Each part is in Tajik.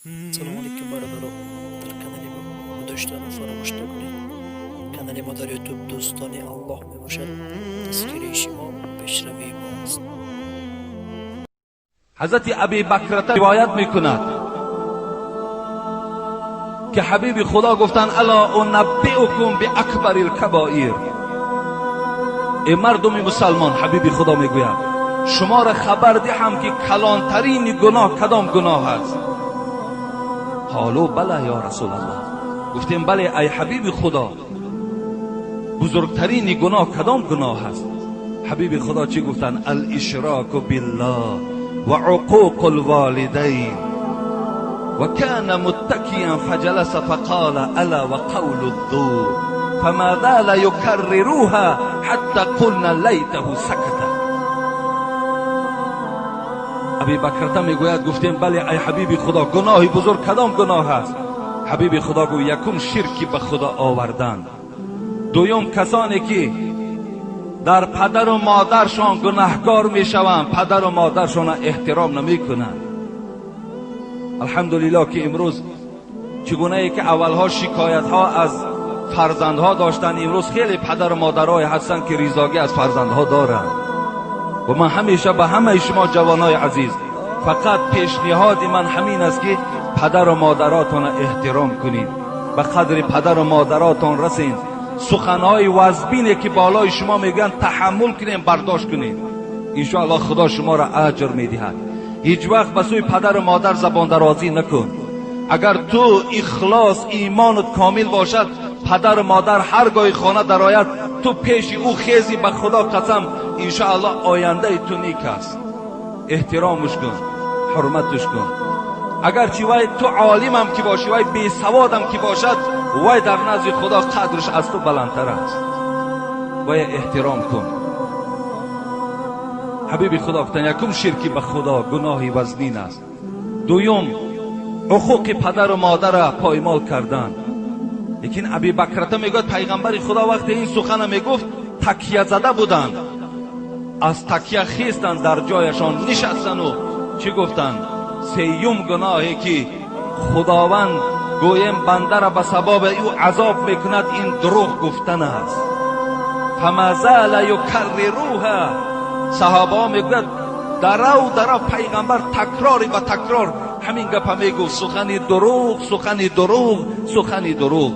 Салому алейкум, бародаро. Дар канали мо гузоштану фаромӯш накунед. Канали мо дар Ютуб «Дӯстони Аллоҳ» мебошад. Дастгирии шумо пешравии мо аст. Ҳазрати Аби Бакрата ривоят мекунад, ки ҳабиби Худо гуфтанд: «ألا أنبئكم بأكبر الكبائر». Эй мардуми мусалмон, ҳабиби Худо мегӯяд, шуморо хабар диҳам, ки калонтарини гуноҳ кадом гуноҳ аст? قالوا بلى يا رسول الله. Гуфтем: бале, ай ҳабиби Худо, бузургтарини гуноҳ кадом гуноҳ аст? Ҳабиби Худо чӣ гуфтанд? الإشراك بالله وعقوق الوالدين. وكان متكئا فجلس فقال: ألا وقول الزور. فما زال يكررها حتى قلنا ليته سكت. Аби Бакрата мегӯяд, гуфтем: бале, ай ҳабиби Худо, гуноҳи бузург кадом гуноҳ аст? Ҳабиби Худо гӯ: якум, ширки ба Худо овардан, дуюм, касоне ки дар падару модаршон гунаҳкор мешаванд, падару модаршонро эҳтиром намекунанд. Алҳамдулиллоҳ, ки имрӯз чӣ гунае ки аввалҳо шикоятҳо аз фарзандҳо доштанд, имрӯз хеле падару модарое ҳастанд, ки ризогӣ аз фарзандҳо доранд. Ва ман ҳамеша ба ҳамаи шумо, ҷавонои азиз, фақат пешниҳоди ман ҳамин аст, ки падару модаротонро эҳтиром кунед, ба қадри падару модаротон расед, суханҳои вазбине ки болои шумо мегӯянд, таҳаммул кунем, бардошт кунем. Иншоаллоҳ, Худо шуморо аҷр медиҳад. Ҳеҷ вақт ба сӯи падару модар забондарозӣ накун. Агар ту ихлос, имонат комил бошад, падару модар ҳар гоҳи хона дарояд, ту пеши ӯ хези, ба Худо қасам, иншоаллоҳ, ояндаи ту нек аст. Эҳтиромаш кун, ҳурматаш кун. Агарчи вай ту олимам ки бошӣ, вай бесаводам ки бошад, вай дар назди Худо қадрш аз ту баландтар аст. Вай эҳтиром кун. Ҳабиби Худо гуфтанд: якум, ширки ба Худо гуноҳи вазнин аст, дуюм, ҳуқуқи падару модарра поймол кардан. Лекин Аби Бакрата мегӯяд, пайғамбари Худо вақте ин сухана мегуфт, такя зада буданд, аз такя хестанд, дар ҷояшон нишастану чӣ гуфтанд? Сеюм гуноҳе ки Худованд, гӯем, бандара ба сабаби ӯ азоб мекунад, ин дурӯғ гуфтан аст. فما زال يكررها. Саҳобаҳо мегӯяд, дарав дарав пайғамбар такрори ба такрор ҳамин гапа мегуфт: сухани дурӯғ, сухани дурӯғ, сухани дурӯғ.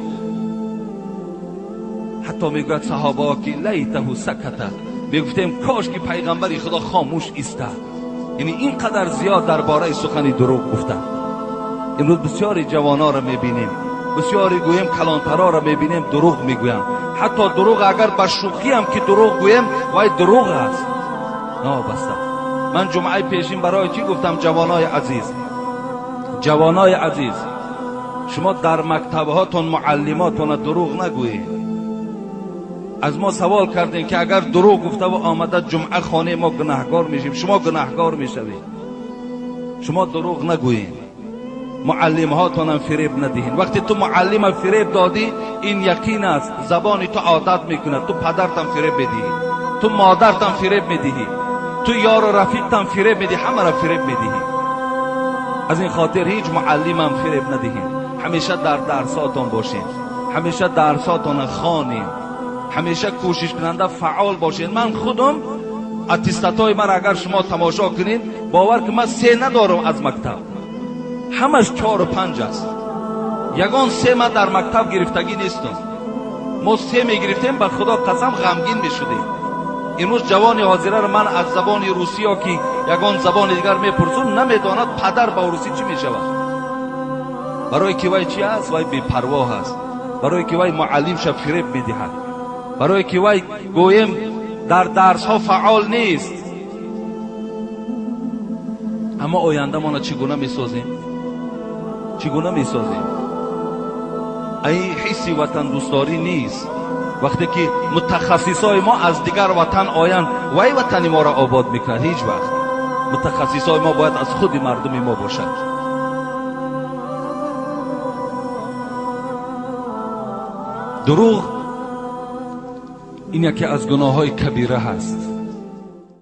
Ҳатто мегӯяд саҳобаҳо, ки ليته سكت, мегуфтем, кош ки пайғамбари Худо хомӯш истад. Яъне ин қадар зиёд дар бораи сухани дурӯғ гуфтанд. Имрӯз бисёри ҷавононро мебинем, бисёри, гӯем, калонтароро мебинем, дурӯғ мегӯянд. Ҳатто дурӯғ агар ба шӯхиам ки дурӯғ гӯем, вай дурӯғ аст. Нобаста ман ҷумъаи пешин барои чӣ гуфтам: ҷавонои азиз, ҷавонои азиз, шумо дар мактабҳотон муаллимотона дурӯғ нагӯед. Аз мо савол кардем, ки агар дурӯғ гуфтаву омада ҷумъа хонаи мо, гунаҳгор мешем, шумо гунаҳгор мешавед. Шумо дурӯғ нагӯед, муаллимҳотонам фиреб надиҳед. Вақте ту муаллима фиреб додӣ, ин яқин аст, забони ту одат мекунад, ту падартам фиреб медиҳӣ, ту модартам фиреб медиҳӣ, ту ёру рафиқтам фиреб медиҳӣ, ҳамаро фиреб медиҳӣ. Аз ин хотир ҳеҷ муаллимам фиреб надиҳед. Ҳамеша дар дарсотон бошед, ҳамеша дарсотона хонед, ҳамеша кӯшишкунанда, фаъол бошед. Ман худам аттестатҳои ман агар шумо тамошо кунед, бовар ки ман се надорам аз мактаб, ҳамаш чору панҷ аст. Ягон се ман дар мактаб гирифтагӣ нестам. Мо се мегирифтем, ба Худо қасам, ғамгин мешудем. Имрӯз ҷавони ҳозираро ман аз забони русӣ ё ки ягон забони дигар мепурсум, намедонад падар ба русӣ чӣ мешавад. Барое ки вай чӣ аст? Вай бепарвоҳ аст. Барое ки вай муаллимша фиреб медиҳад, барое ки вай, гӯем, дар дарсҳо фаъол нест. Аммо ояндамона чӣ гуна месозем? Чӣ гуна месозем? Ай ҳисси ватандӯстдорӣ нест. Вақте ки мутахассисои мо аз дигар ватан оянд, вай ватани моро обод мекунад? Ҳеҷ вақт. Мутахассисои мо бояд аз худи мардуми мо бошад. Дурӯғ ин яке аз гуноҳҳои кабира ҳаст.